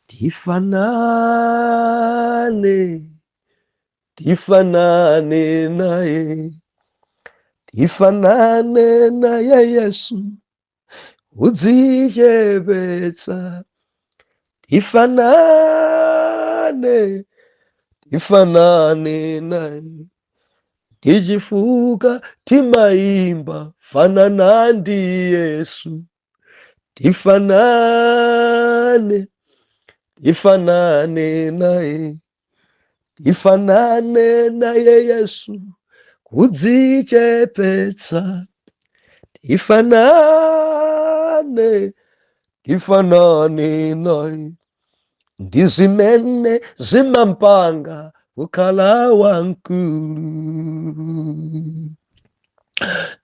Tifanane, tifanane naye, tifanane naye Yesu, udzichepetsa. Tifanane, tifanane naye, tichifuka timayimba fanana ndi Yesu. Tifanane, tifanane naye, tifanane naye Yesu, kudzichepetsa. Tifanane, tifanane naye, ndi zimene zimampanga kukhala wamkulu.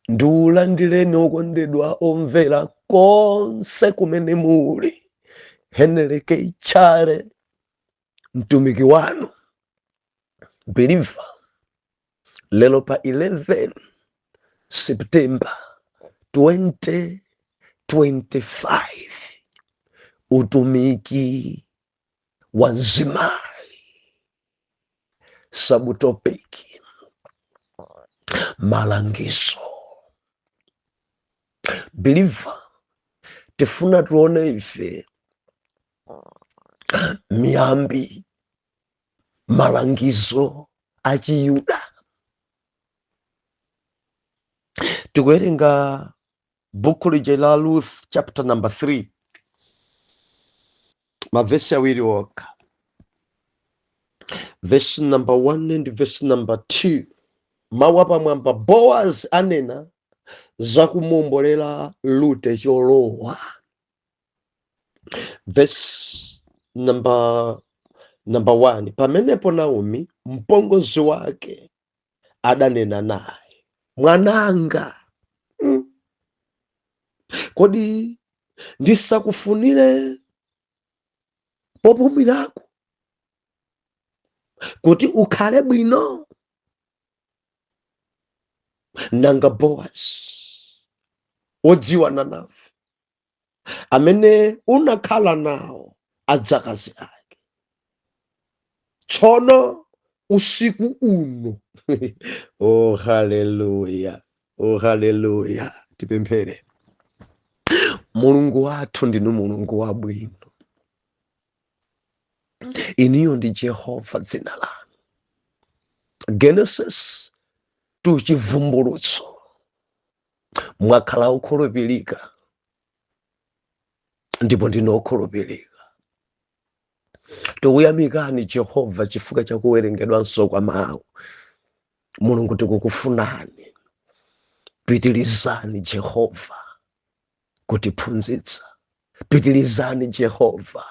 Ndiulandireni okondedwa omvera konse kumene muli. Henry K. Chale, mtumiki wanu believer, lero pa 11 September 2025, utumiki wa mzimayi, subtopic malangizo. Believer, tifuna tione ife miyambi, malangizo a Chiyuda. Tikuwerenga buku lija la Ruth chapter number 3, mavesi awiri okha, verse number 1 and verse number 2. Mawu apamwamba, Boaz anena zakumuombolera Rute cholowa. Verse number 1, pamenepo Naomi mpongozi wake adanena naye, mwananga, kodi ndisakufunire popumirako kuti ukhale bwino? Nanga Boaz wodziwana nafe, amene unakhala nawo adzakazi ake, tsono usiku uno. Oh haleluya, oh haleluya. Tipemphere. Mulungu wathu, ndinu Mulungu wabwino, iniyo ndi Jehova dzina lanu. Genesis to Chivumbulutso mwakhala okhulupirika, ndipo ndinu okhulupirika. Tikuyamikani Jehova chifukwa cha kuwerengedwanso kwa mawu. Mulungu, tikukufunani, pitirizani Jehova kutiphunzitsa, pitirizani Jehova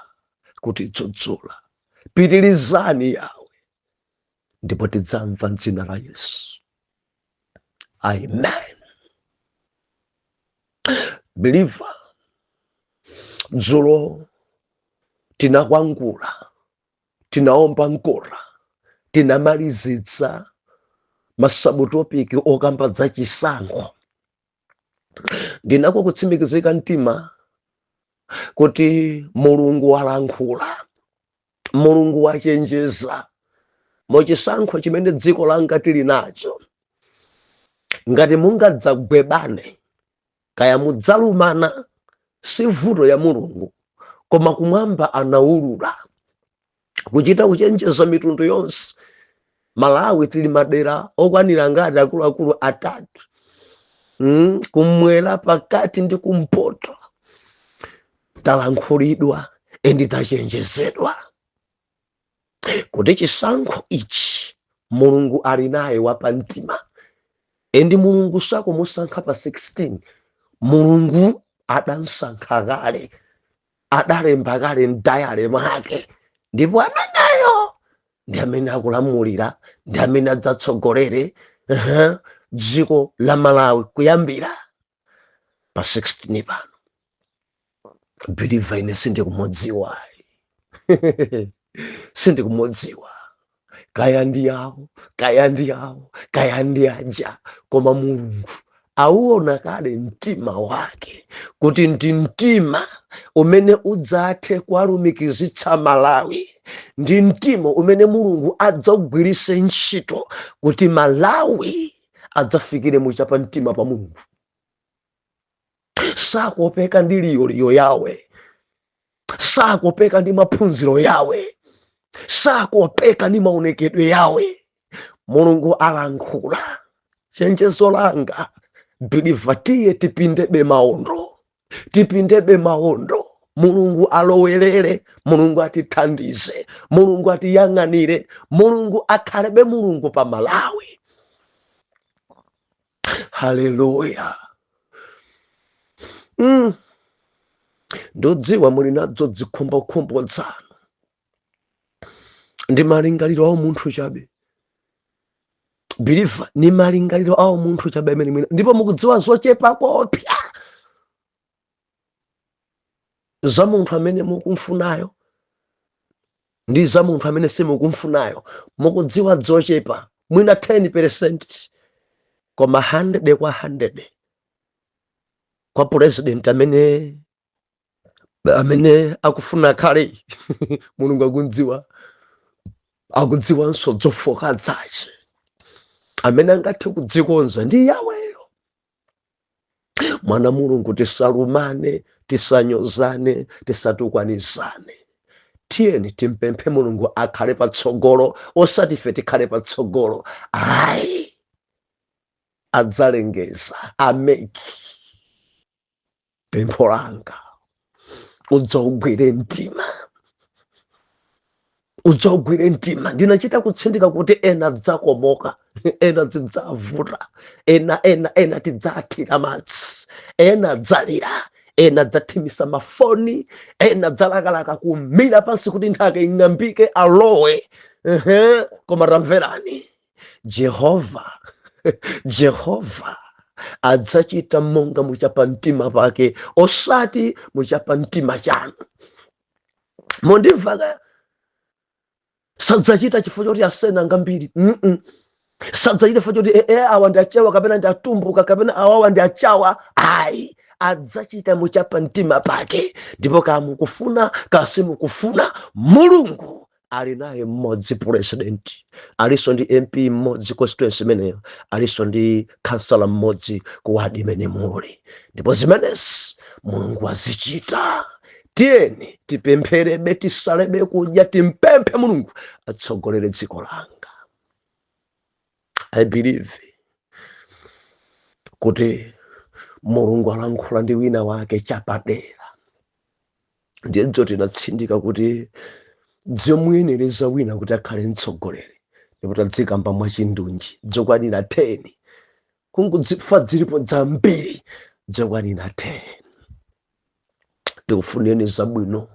kutidzudzula, pitirizani Yawe, ndipo tidzamva m'dzina la Yesu, amen. Believer, dzulo tinakwangula, tinaomba mkora, tinamalizitsa ma subtopic okamba za chisankho. Ndinako kutsimikizika mtima kuti Mulungu walankhula, Mulungu wachenjeza muchisankho chimene dziko langa tili nacho. Ngati mungadzagwebane kaya mudzalumana, si vuto ya Mulungu, koma kumwamba anaulula kuchita kuchenjeza mitundu yonse. Malawi tili madera okwanira ngati akuluakulu atatu, kumwera, pakati ndi kumpoto. Talankhulidwa and tachenjezedwa kuti chisankho ichi Mulungu ali naye wapamtima, and Mulungu sakumusankha pa 16. Mulungu adansankha kale, adalemba kale m diary mwake, ndipo ameneyo ndi amene akulamulira, ndi amene adzatsogolere dziko la Malawi kuyambira pa 16 pano. Believer, ine sindikumudziwa, sindikumudziwa, kaya ndi yawo, kaya ndi yawo, kaya ndi aja, koma Mulungu Auona kale mtima wake kuti ndi mtima umene udzathe kuwalumikizitsa Malawi, ndi mtima umene Mulungu adzagwiritse ntchito kuti Malawi adzafikire muchapa mtima pa Mulungu. Sakopeka ndi liyoliyo yawe, sakopeka ndi maphunziro yawe, sakopeka ndi maonekedwe yawe. Mulungu alankhula. Chenjezo langa, believer, tiye tipindebe maondo, tipindebe maondo. Mulungu alowerere, Mulungu atithandize, Mulungu atiyang'anire, Mulungu akhalebe Mulungu pa Malawi. Haleluya. Ndodziwa muli nadzo zikhumbokhumbo zanu ndi malingaliro awo munthu chabe. Believer, ni malingaliro awo munthu chabe amene mwina ndipo mukudziwa zochepa kopya za munthu amene mukumfunayo ndi za munthu amene simukumfunayo. Mukudziwa zochepa, mwina 10%, koma 100 kwa 100 kwa president amene akufuna khale, Mulungu akundziwa, akudziwanso zofoka zace. Amene angathe kudzikonza ndi Yaweyo. Mwana Mulungu, tisalumane, tisanyozane, tisatukwanizane. Tiyeni timpemphe Mulungu akhale patsogolo, osati ife tikhale patsogolo, ayi. Adzalengeza a MEC. Pempho langa, udzaugwire mtima, udzaugwire mtima. Ndinachita kutsindika kuti ena adzakomoka, ena zidzavuta, ena tidzathira madzi, ena adzalira, ena adzathimisa mafoni, ena adzalakalaka kumira pansi kuti nthaka ing'ambike alowe. Ehe, koma tamverani, Jehova, Jehova adzachita monga muchapa mtima pake, osati muchapa mtima chanu. Mundimva ka? Sadzachita chifukwa choti asena ngambiri. Sadzachita chifukwa choti awa ndi achewa kapena ndi atumbuka kapena awawa ndi achawa, ayi. Adzachita muchapa mtima pake, ndipo kamukufuna kasimukufuna, Mulungu ali naye mmodzi president, alinso ndi MP mmodzi constituency imeneyo, alinso ndi kansala mmodzi ku wadi imene muli, ndipo zimenezi Mulungu azichita. Tiyeni tipempherebe, tisalebe kudya, timpemphe Mulungu atsogolere dziko langa. I believe kuti Mulungu alankhula ndi wina wake chapadera. Ndiyedzo tinatsindika kuti zomuyenereza wina kuti akhale mtsogoleri, ndipo tadzikamba mwachindunji zokwanira 10, kungodzifa zilipo zambiri, zokwanira 10. Ndikufunireni zabwino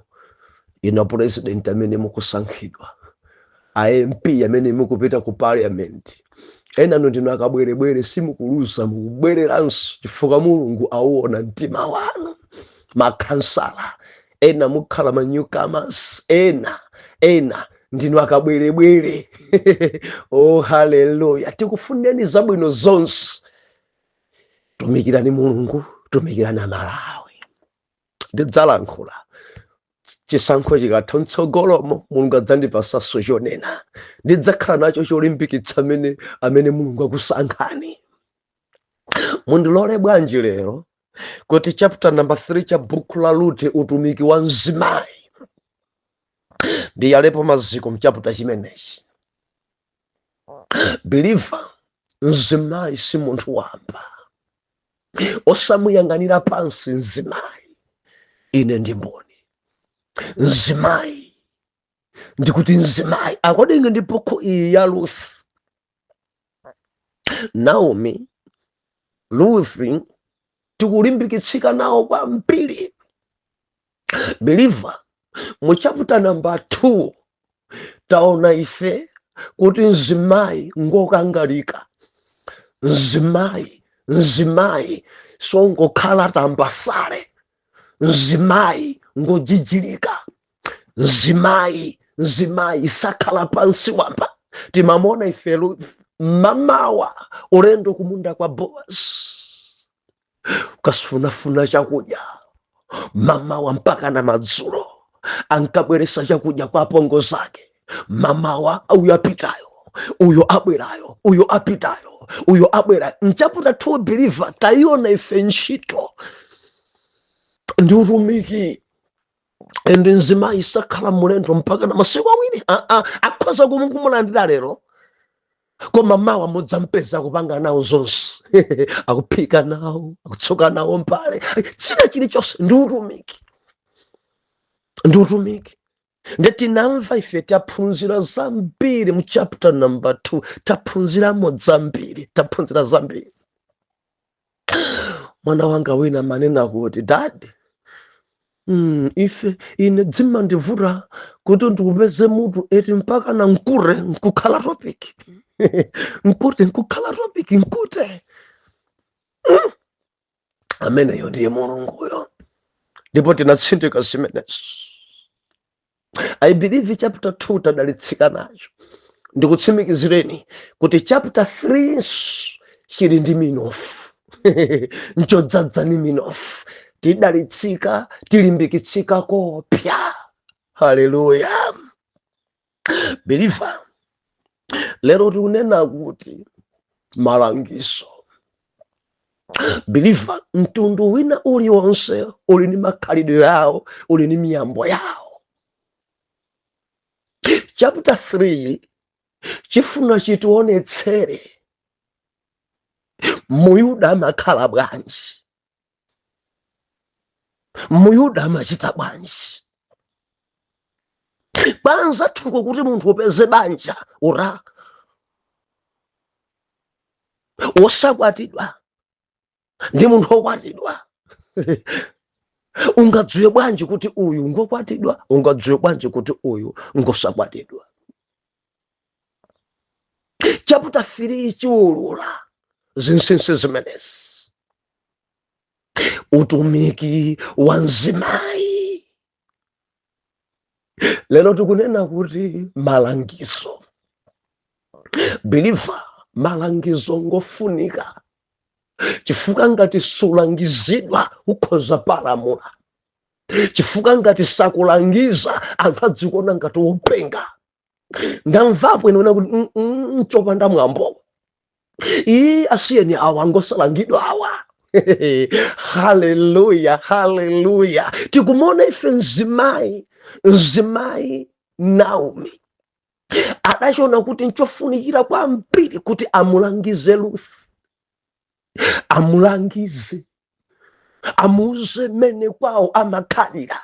ina president amene mukusankhidwa, a MP amene mukupita ku parliament. Enano ndinu akabwerebwere, simukuluza, mukubwereranso chifukwa Mulungu auona mtima wanu. Makhansala ena mukhala ma newcomers, ena ndinu akabwerebwere. Oh, haleluya! Tikufunireni zabwino zonse. Tumikirani Mulungu, tumikirani Amalawi. Ndidzalankhula chisankho chikatha mtsogolomo. Mulungu adzandipasanso chonena, ndidzakhala nacho cholimbikitsa amene Mulungu akusankhani. Mundilole bwanji lero kuti chapter number 3 cha buku la Rute, utumiki wa mzimayi, ndiyalepo maziko mchapter chimenechi. Believer, mzimayi si munthu wamba, osamuyang'anira pansi mzimayi. Ine ndi mboni, mzimayi, ndikuti mzimayi according ndi buku iyi ya Ruth, Naomi, Ruth, tikulimbikitsika nawo kwambiri. Believer, mu chapter number 2 taona ife kuti mzimayi ngokangalika, mzimayi songokhala tambasale, mzimayi ngojijilika, mzimayi sakhala pansi wamba. Timamona ife Ruth mmamawa ulendo kumunda kwa Boaz. Kukafunafuna chakudya mamawa mpaka na madzulo, ankabweresa chakudya kwa apongozi ake mamawa, uyo apitayo, uyo abwerayo, uyo apitayo, uyo abwerayo. M'chapter 2, believer, tayiona ife ntchito ndi utumiki. Ende mzimayi sakhala mulendo mpaka na masiku 2. Aa, akhoza kumulandira lero, koma mawa mudzampeza kupanga nawo zonse, akuphika nawo, akutsuka nawo mbale, china chilichonse. Ndi utumiki, ndi utumiki. Nde tinamva ife, taphunzira zambiri mu chapter number 2. Taphunziramo zambiri, taphunzira zambiri. Mwana wanga wina manena kuti, "Daddy, ife ine dzimandivuta kuti ndikupeze mutu eti mpaka na mkure nkukhala topic, mkute nkukhala topic, mkute." Ameneyo ndiye Mulunguyo, ndipo tinatsindika zimenezo. I believe chapter 2 tadalitsika nacho. Ndikutsimikizireni kuti chapter 3 chili ndi minofu, nchodzadza ni minofu. Tidalitsika, tilimbikitsika kopya. Haleluya! Believer, lero tikunena kuti malangizo. Believer, mtundu wina uliwonse uli ndi makhalidwe yawo, uli ndi miyambo yawo. Chapter 3 chifuna chitionetsere Muyuda amakhala bwanji, Muyuda amachita bwanji. Kwanza thuko kuti munthu upeze banja ura wosakwatidwa ndi munthu wokwatidwa, ungadziwe bwanji kuti uyu ngokwatidwa? Ungadziwe bwanji kuti uyu ngosakwatidwa? Chapter 3 chiwulula zinsinsi zimenezi. Utumiki wa mzimayi. Lero tikunena kuti malangizo. Believer, malangizo ngofunika, chifukwa ngati sulangizidwa ukhoza palamula, chifukwa ngati sakulangiza anthu adzikuona ngati wopenga. Ndamvapo ine kuti chopanda mwambo iyi, asiyeni awa, ngosalangidwa awa. Haleluya, haleluya! Tikumona ife mzimayi, mzimayi Naomi adachiona kuti nchofunikira kwambiri kuti amulangize Ruth, amulangize, amuuze mmene kwawo amakhalira,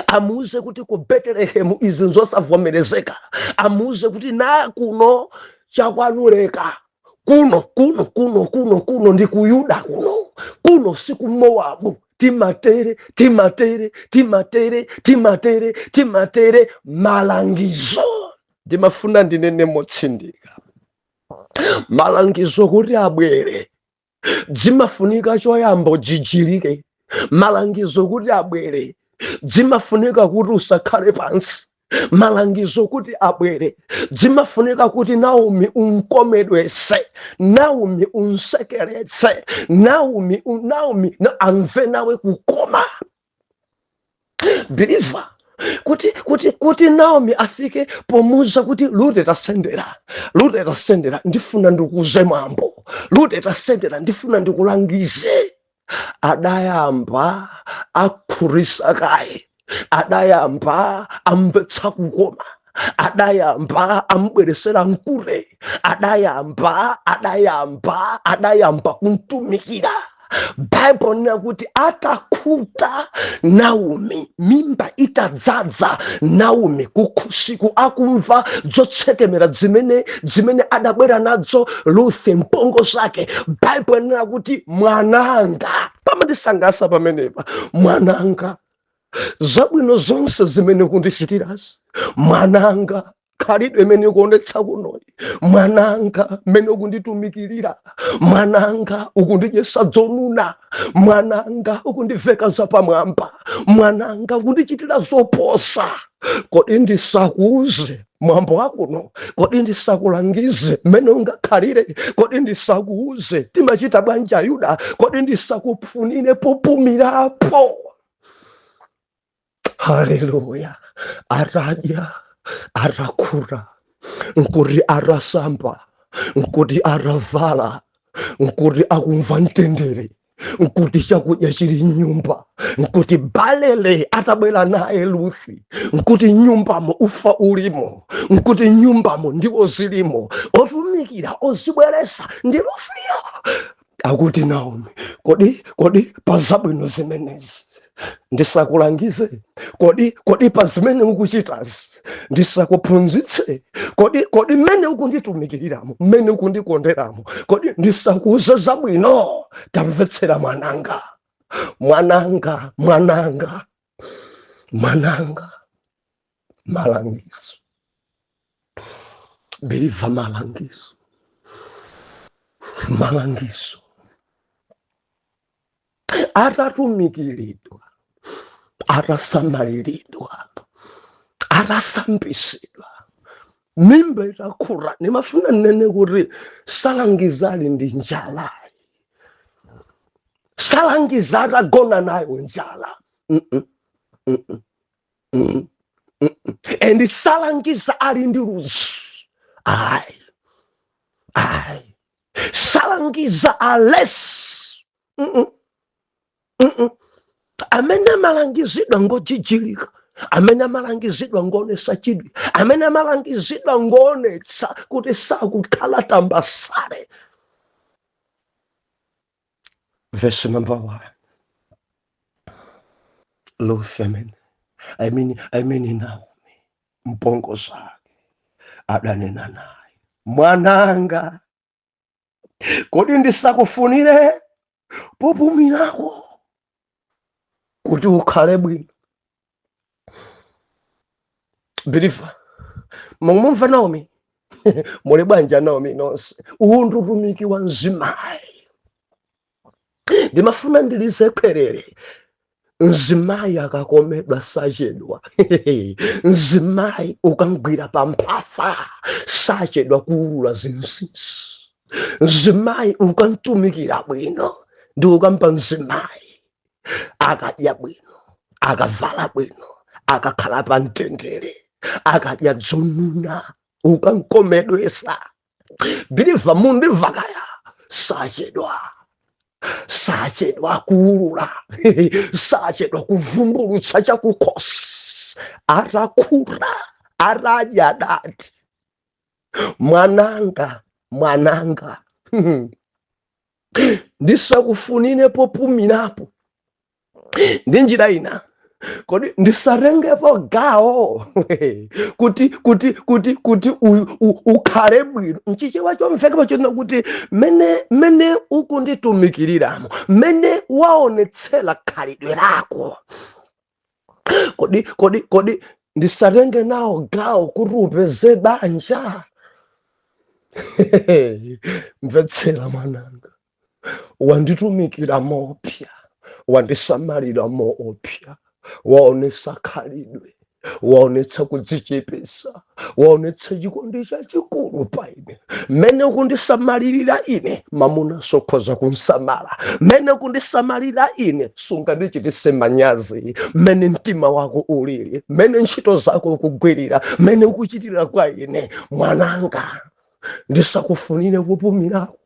amuuze kuti ku Betelehemu izi nzosavomerezeka, amuuze kuti na kuno chakwanuleka kuno, kuno, kuno, kuno, kuno ndi ku Yuda kuno, kuno si ku Mowabu. Timatere, timatere, timatere, timatere, timatere. Malangizo, ndimafuna ndinene motsindika, malangizo kuti abwere dzimafunika choyamba ujijilike. Malangizo kuti abwere dzimafunika kuti usakhale pansi. Malangizo kuti abwere dzimafunika kuti Naomi unkomedwese, Naomi unsekeretse, Naomi, Naomi amve nawe kukoma. Believer, kuti Naomi afike pomuza kuti, "Rute, tasendera, Rute, tasendera, ndifuna ndikuuze mwambo. Rute, tasendera, ndifuna ndikulangize," adayamba akhurisa kaye, adayamba amvetsa kukoma, adayamba ambweresera mkute, adayamba kumtumikira. Baibulo lina kuti atakhuta Naomi, mimba itadzadza Naomi, kukhusiku akumva zotsekemera zimene adabwera nadzo Ruthe mpongo zake, Baibulo lina kuti, "Mwananga," pamandisangasa pamenepa, "Mwananga, zabwino zonse zimene kundichitirazi, mwananga, khalidwe imene ikuonetsa kunoyi, mwananga, mmene ukunditumikirira, mwananga, ukundidyesa dzonuna, mwananga, ukundiveka zapamwamba, mwananga, ukundichitira zoposa, kodi ndisakuuze?" Mwambo wakuno, kodi ndisakulangize mmene ungakhalire? Kodi ndisakuuze timachita bwanji Ayuda? Kodi ndisakufunire popumirapo? Haleluya! Atadya, atakhuta, nkuti atasamba, nkuti atavala, nkuti akumva mtendere, nkuti chakudya chili nyumba, nkuti balele atabwera naye Ruthi, nkuti nyumbamo ufa ulimo, nkuti nyumbamo ndiwo zilimo, otumikira ozibweresa ndi Ruthiyo. Akuti Naomi, kodi pa zabwino zimenezi ndisakulangize? Kodi pa zimene ukuchitazi ndisakuphunzitse? Kodi mmene ukunditumikiramo, mmene ukundikonderamo, kodi ndisakuuze zabwino? Tamvetsera mwananga, mwananga, mwananga, mwananga. Malangizo, believer, malangizo, malangizo. Atatumikiridwa, atasamaliridwa, atasambisidwa, mimba itakula, nimafuna nnene kuti salangiza ali ndi njala, salangiza atagona nayo njala. And salangiza ali ndi ludzu, ayi, ayi. Salangiza alesi. Amene amalangizidwa ngojijilika, amene amalangizidwa ngoonetsa chidwi, amene amalangizidwa ngoonetsa kuti sakukhala tambasale. Verse number 1, Ruth amene, I mean Naomi, mpongozi ake, adanena naye, "Mwananga, kodi ndisakufunire popumirako kuti ukhale bwino?" Believer, mumumva Naomi? Muli bwanja Naomi nonse? Uwu ndi utumiki wa mzimayi. Ndimafuna ndilize khwerere. Mzimayi akakomedwa sachedwa. Mzimayi ukangwira pamphafa sachedwa kuulula zinsinsi. Mzimayi ukamtumikira bwino ndi ukampa, mzimayi akadya bwino, akavala bwino, akakhala pa mtendere, akadya dzonuna, ukamkomedwesa, believer, mundimva kaya, sachedwa, sachedwa kuulula, sachedwa kuvumbulutsa chakukhosi. Atakula, atadya, dati, "Mwananga, mwananga, ndisakufunire popumirapo?" Ndi njira ina, kodi ndisatengepo gawo kuti ukhale bwino? Mchichewa chomveka chonena kuti mene ukunditumikiriramo, mene waonetsera khalidwe lako, kodi ndisatenge nawo gawo kuti upeze banja? Mvetsera mwananga, wanditumikira moopsa, wandisamalira moopsa, waonetsa khalidwe, waonetsa kudzichepesa, waonetsa chikondi chachikulu pa ine. Mmene ukundisamalirira ine, mamuna sokhoza kunsamala. Mmene ukundisamalira ine, sungandichitise manyazi. Mmene mtima wako ulili, mmene ntchito zako ukugwirira, mmene ukuchitira kwa ine, mwananga, ndisakufunire kupumirako?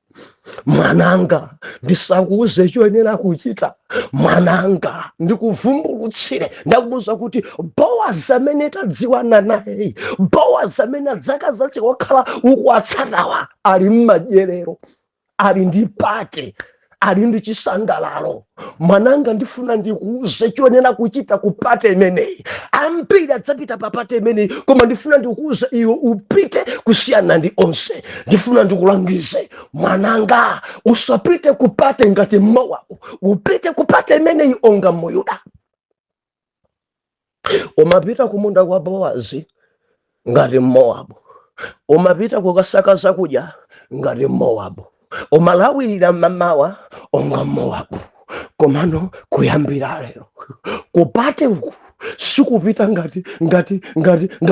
Mwananga, ndisakuuze choyenera kuchita? Mwananga, ndikuvumbulutsire. Ndakubuza kuti Bowazi amene tadziwana naye, Bowazi amene adzaka zace wakhala ukuwatsatawa, ali mmadyerero, ali ndi party, ali ndi chisangalalo. Mwananga, ndifuna ndikuuze choyenera kuchita ku party imeneyi. Ambiri adzapita pa party imeneyi, koma ndifuna ndikuuze iwe upite kusiyana ndi onse. Ndifuna ndikulangize mwananga, usapite ku party ngati Mmowabu, upite ku party imeneyi onga Muyuda. Umapita kumunda kwa Bowazi ngati Mmowabu, umapita kukasaka zakudya ngati Mmowabu, umalawirira mmamawa onga Mmowabu, komano kuyambira lero ku party uku sikupita ngati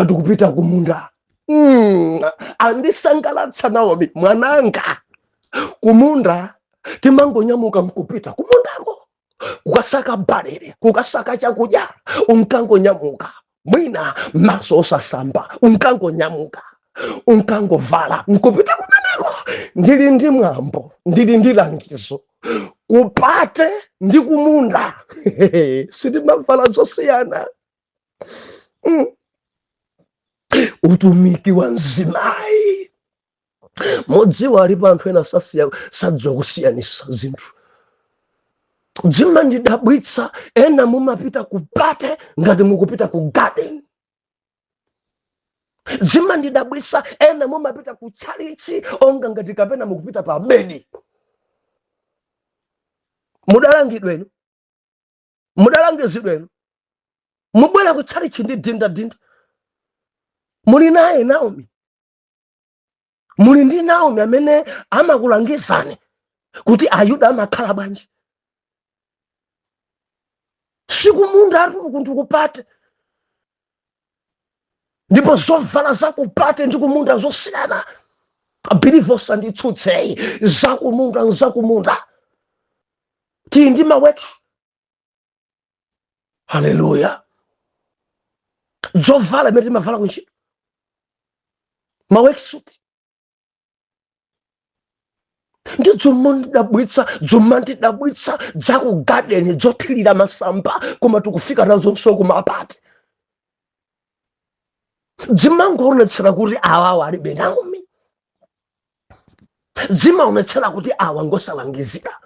kupita kumunda. Andisangalatsa Naomi. Mwananga, kumunda timangonyamuka nkupita kumundako kukasaka balere, kukasaka chakudya. Unkangonyamuka mwina maso osasamba, unkangonyamuka, unkangovala nkupita kumeneko. Ndili ndi mwambo, ndili ndi langizo. Ku party ndi kumunda sitimavala zosiyana. Utumiki wa mzimayi, mudziwa alipo anthu ena sasiya, sadziwa kusiyanisa zinthu. Zimandidabwitsa, ena mumapita ku party ngati mukupita ku garden. Zimandidabwitsa, ena mumapita ku tchalichi onga ngati kapena mukupita pa bedi. Mudalangidwa inu, mudalangizidwa inu, mubwera ku tchalichi ndi dindadinda. Muli naye Naomi, muli ndi Naomi amene amakulangizani kuti Ayuda amakhala bwanji. Sikumunda atulu kunthu ku party, ndipo zovala za ku party ndi kumunda zosiyana. Believer, usanditsutseyi, zakumunda nzakumunda. Tili ndi ma work. Haleluya! Zovala imene timavala kuntchito, ma worksuit, ndi zomandidabwitsa, zomandidabwitsa dzaku garden zothirira masamba, koma tikufika nazonso kuma party. Zimangoonetsera kuti awawa alibe Naomi, zimaonetsera kuti awa ngosalangizira,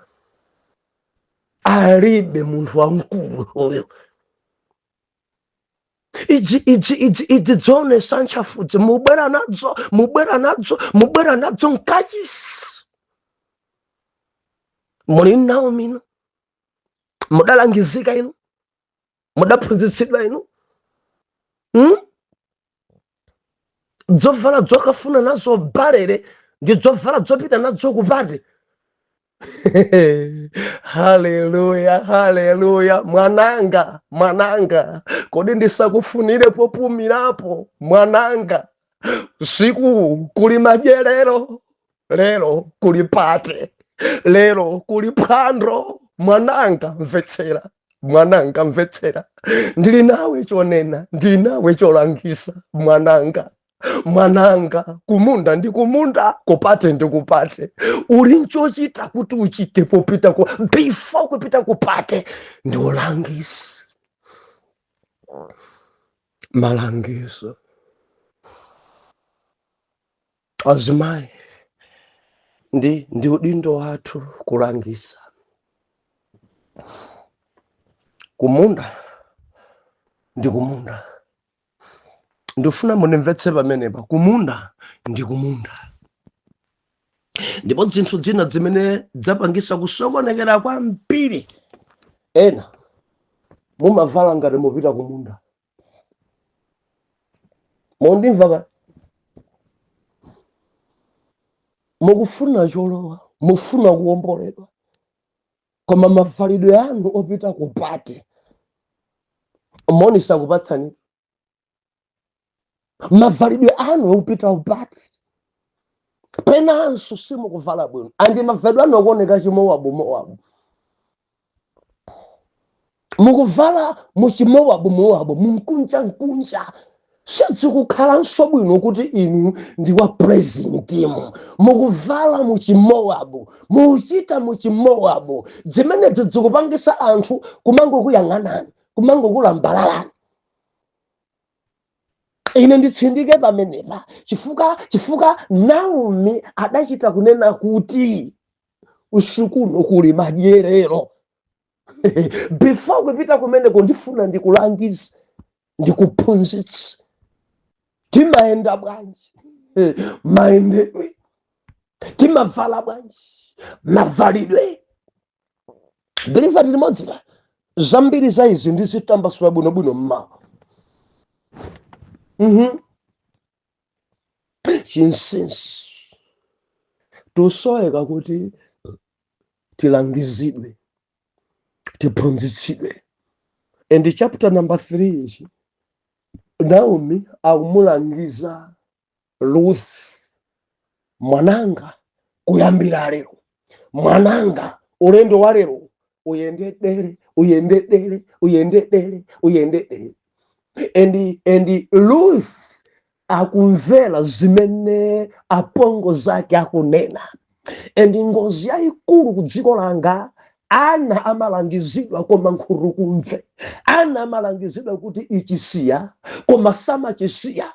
alibe munthu wamkulu uyu. Idzi idzi idzi idzi zoonesa ntchafudzi mubwera nadzo, mubwera nadzo, mubwera nadzo mkachisi. Muli Naomi inu, mudalangizika inu, mudaphunzitsidwa inu, Dzovala dzokafuna nazo balere ndi dzovala dzopita nadzo ku party. Haleluya, haleluya! Mwananga, mwananga, kodi ndisakufunire popumirapo? Mwananga, siku kuli madyerero lero, kuli party lero, kuli phwando. Mwananga, mvetsera. Mwananga, mvetsera, ndili nawe chonena, ndili nawe cholangisa. Mwananga, mwananga, kumunda ndi kumunda, ku party ndi ku party. Uli nchochita kuti uchite popita ku, before kupita ku party, ndi ulangisi, malangizo. Azimayi, ndi udindo wathu kulangisa. Kumunda ndi kumunda. Ndifuna mundimvetse pamenepa. Kumunda ndi kumunda, ndipo zinthu zina zimene zapangisa kusokonekera kwambiri, ena mumavala ngati mupita kumunda. Mundimva ka? Mukufuna cholowa, mufuna kuwomboledwa, koma mavalidwe anu opita ku party, moni sakupatsani. Mavalidwe anu okupita ku party, penanso simukuvala bwino, and mavalidwe anu akuoneka chimowabu mowabu. Mukuvala muchimowabu mowabu, munkunja nkunja. Sizikukhalanso bwino kuti inu ndi wa praising team, mukuvala muchimowabu, muchita muchimowabu. Zimenezi zikupangisa anthu kumangokuyang'anani, kumangokulambalalani. Ine nditsindike pamenepa chifukwa Naomi adachita kunena kuti usikuno kuli madyerero. Before kupita kumeneko, ndifuna ndikulangize, ndikuphunzitse timayenda bwanji, mayendedwe, timavala bwanji, mavalidwe. Believer, limodzi zambiri za izi ndizitambasula bwinobwino mmawa. Chinsinsi, tusoweka kuti tilangizidwe, tiphunzitsidwe. And chapter number 3 ichi, Naomi akumulangiza. Ruth mwananga, kuyambira lero mwananga, ulendo wa lero uyende dere, uyende dere, uyende dere, uyende dere. And Ruth akumvera zimene apongo zake akunena. And ngozi yayikulu ku dziko langa, ana amalangizidwa koma nkhurukumve. Ana amalangizidwa kuti ichisiya, koma samachisiya,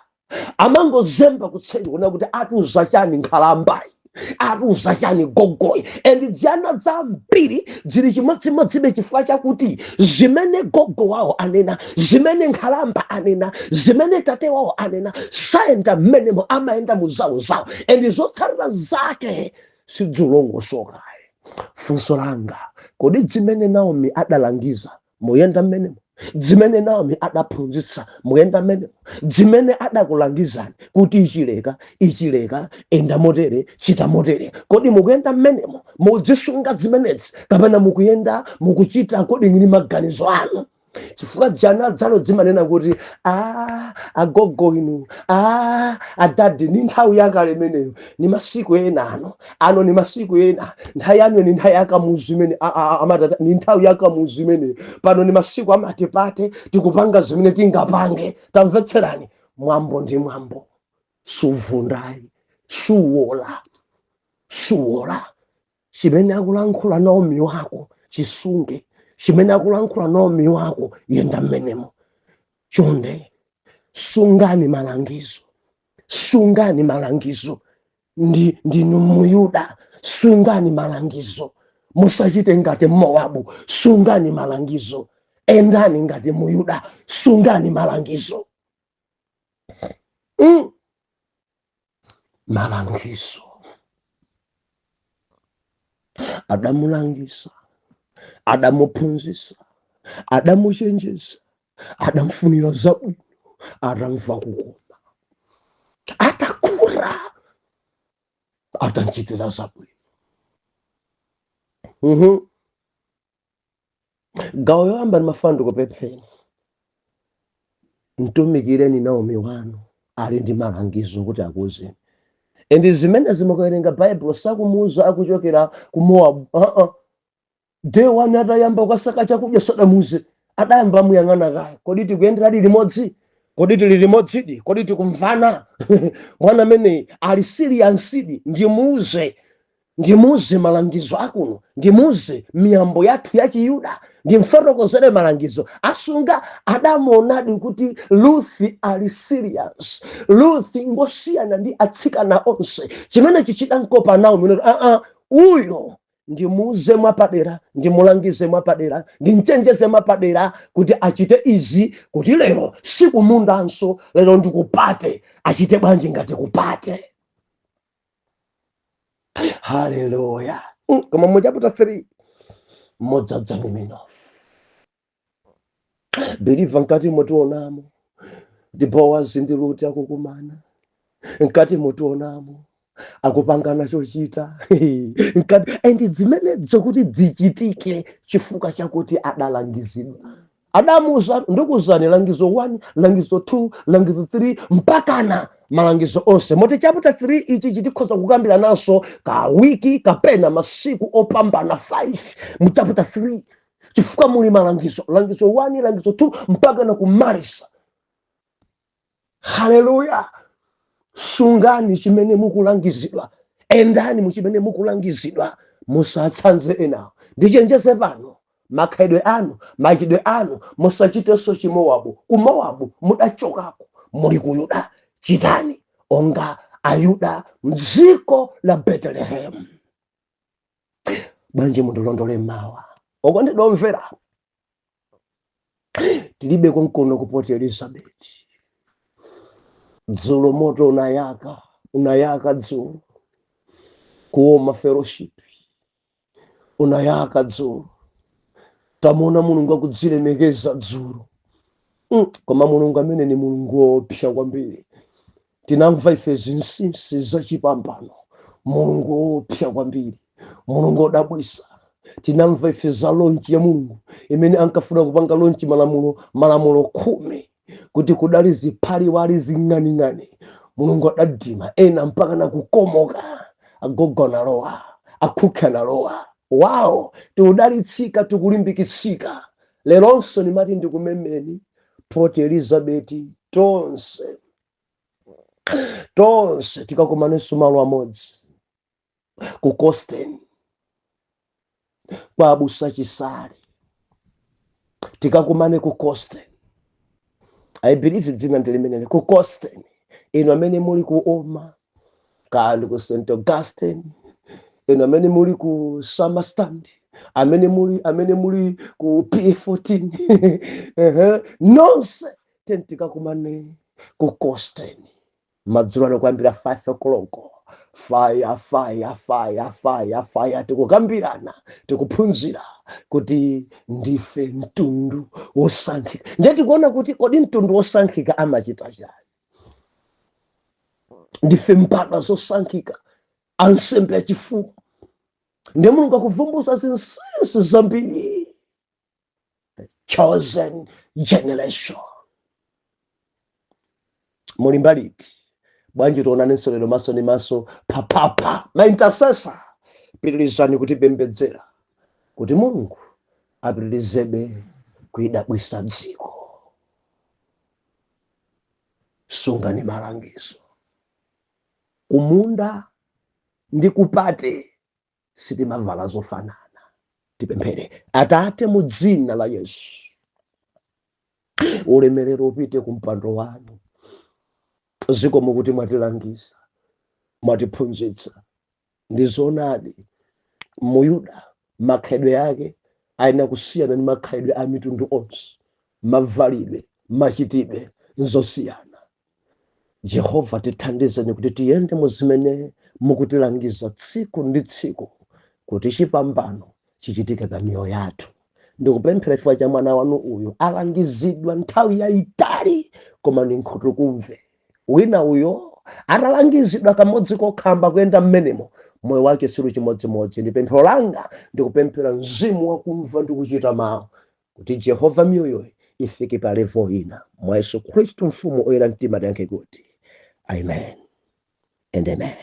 amangozemba kutseri kuona kuti atiuza chani nkhalambayi, atiuza chani gogoyi. And dziana zambiri zili chimodzimodzibe chifukwa chakuti zimene gogo wawo anena, zimene nkhalamba anena, zimene tate wawo anena, sayenda mmenemo, amayenda mu zawo zawo, and zotsatira zake sidzilongosokayi. Funso langa, kodi zimene Naomi adalangiza muyenda mmenemo? Zimene Naomi adaphunzitsa muyenda mmenemo? Zimene adakulangizani kuti ichileka, ichileka, enda motere, chita motere, kodi mukuyenda mmenemo? Mudzisunga zimenezi kapena mukuyenda mukuchita kodi ngini maganizo anu? Chifukwa jana dzalo dzimanena kuti a agogo inu, a adadi, ni nthawi yakale imeneyo, ni masiku ena ano, ano ni masiku ena, nthawi yanu ni nthawi yakamuzu imene amatata, ni nthawi yakamuzu imeneyo, pano ni masiku amatipate, tikupanga zimene tingapange. Tamvetserani, mwambo ndi mwambo, suvundayi, suwola, suwola. Chimene akulankhula Naomi wako chisunge, chimene akulankhula Naomi wako yenda mmenemo. Chonde sungani malangizo, sungani malangizo. Ndinu Muyuda, sungani malangizo, musachite ngati Mowabu. Sungani malangizo, endani ngati Muyuda, sungani malangizo. Malangizo adamulangisa, adamuphunzisa, adamuchenjeza, adamfunira zabwino, atamva kukoma, atakura atamchitira zabwino. Gawo yoyamba ndimafuna ndikupempheni, mtumikireni Naomi wanu, ali ndi malangizo kuti akuwuzeni. And zimene zimukawerenga Baibulo, sakumuuza akuchokera ku Mowabu. Day one atayamba kukasaka chakudya sadamuuze, adayamba amuyang'ana kaya, kodi tikuyenderadi limodzi? Kodi tili limodzidi? Kodi tikumvana? Mwana amene ali serious-idi, ndimuuze, ndimuuze malangizo akuno, ndimuuze miyambo yathu ya Chiyuda, ndimfotokozere malangizo asunga. Adamuonadi kuti Ruth ali serious, Ruth ngosiyana ndi atsikana onse. Chimene chichidankopa nawo mino, aa, uyo ndimuuze mwapadera, ndimulangize mwapadera, ndimchenjeze mwapadera kuti achite izi, kuti lero sikumundanso, lero ndikupate, achite bwanji ngati kupate. Haleluya! Koma mu chapter 3 modzadza ndi minofu believer, mkati motionamo ndi Bowazi ndi Ruti akukumana, mkati motionamo akupangana chochita mkati, and zimenezo kuti dzichitike chifukwa chakuti adalangizidwa, adamuuza, ndikuzani langizo 1, langizo 2, langizo 3, mpakana malangizo onse. Moti chapter 3 ichi chitikhoza kukambira naso ka wiki kapena masiku opambana 5 mu chapter 3, chifukwa muli malangizo, langizo 1, langizo 2, mpaka na kumalisa. Haleluya! Sungani chimene mukulangizidwa, endani muchimene mukulangizidwa, musatsanze enawo. Ndichenjeze pano, makhalidwe anu, machitidwe anu, musachitenso Chimowabu. Ku Mowabu mudachokako, muli ku Yuda, chitani onga Ayuda mdziko la Betelehemu. Bwanji mundilondole mawa, okondedwa omvera? Tilibe konkono ku Port Elizabeth. Dzulo moto unayaka, unayaka dzulo kuoma fellowship, unayaka dzulo. Tamuona Mulungu akudzilemekeza dzulo. Koma Mulungu amene ni Mulungu woopsa kwambiri. Tinamva ife zinsinsi zachipambano. Mulungu woopsa kwambiri, Mulungu wodabwisa. Tinamva ife za launch ya Mulungu imene ankafuna kupanga launch malamulo, malamulo 10, kuti kudali ziphaliwali zing'aning'ani. Mulungu adadima ena mpaka nakukomoka. Agogo analowa, akhukhe analowa. Wawo, tikudalitsika, tikulimbikitsika. Leronso ndimati ndikumemeni Port Elizabeth, tonse tonse tikakumanenso malo amodzi ku Costen kwa Abusa Chisale. Tikakumane ku Costen, I believe dzina ndi limeneli, ku Costen. Inu amene muli ku Oma kandi ku St Augustine, inu amene muli ku Summerstand, amene muli ku P14, ehe, nonse teni tikakumane ku Costen madzulo ano kuyambira 5 o'clock. Fire, fire, fire, fire, fire! Tikukambirana, tikuphunzira kuti ndife mtundu wosankhika. Ndiye tikuona kuti kodi mtundu wosankhika amachita chani? Ndife mbadwa zosankhika, ansembe achifumu. Ndiye Mulungu akuvumbulutsa zinsinsi zambiri. The chosen generation, muli mbaliti bwanji? Tionanenso lero maso ndi maso papapa. Ma intercessor, pitirizani kutipembedzera kuti Mulungu apitirizebe kuidabwisa dziko. Sungani malangizo. Kumunda ndi ku party sitimavala zofanana. Tipemphere. Atate, mu dzina la Yesu, ulemerero upite ku mpando wanu. Zikomo kuti mwatilangiza, mwatiphunzitsa. Ndi zoonadi, Muyuda makhalidwe ake ayenera kusiyana ndi makhalidwe a mitundu onse. Mavalidwe, machitidwe nzosiyana. Jehova, tithandizeni kuti tiyende mu zimene mukutilangiza tsiku ndi tsiku, kuti chipambano chichitike pa miyoyo yathu. Ndikupemphera chifukwa cha mwana wanu uyu, alangizidwa nthawi yayitali koma ndi nkhutukumve. Wina uyo atalangizidwa kamodzi kokhamba kuyenda mmenemo, moyo wake sili chimodzimodzi. Ndi pemphero langa, ndikupemphera mzimu wakumva ndi kuchita mawu, kuti Jehova, miyoyoyi ifike pa level ina. Mwa Yesu Khristu Mfumu oyera mtima tiyankhe kuti amen and amen.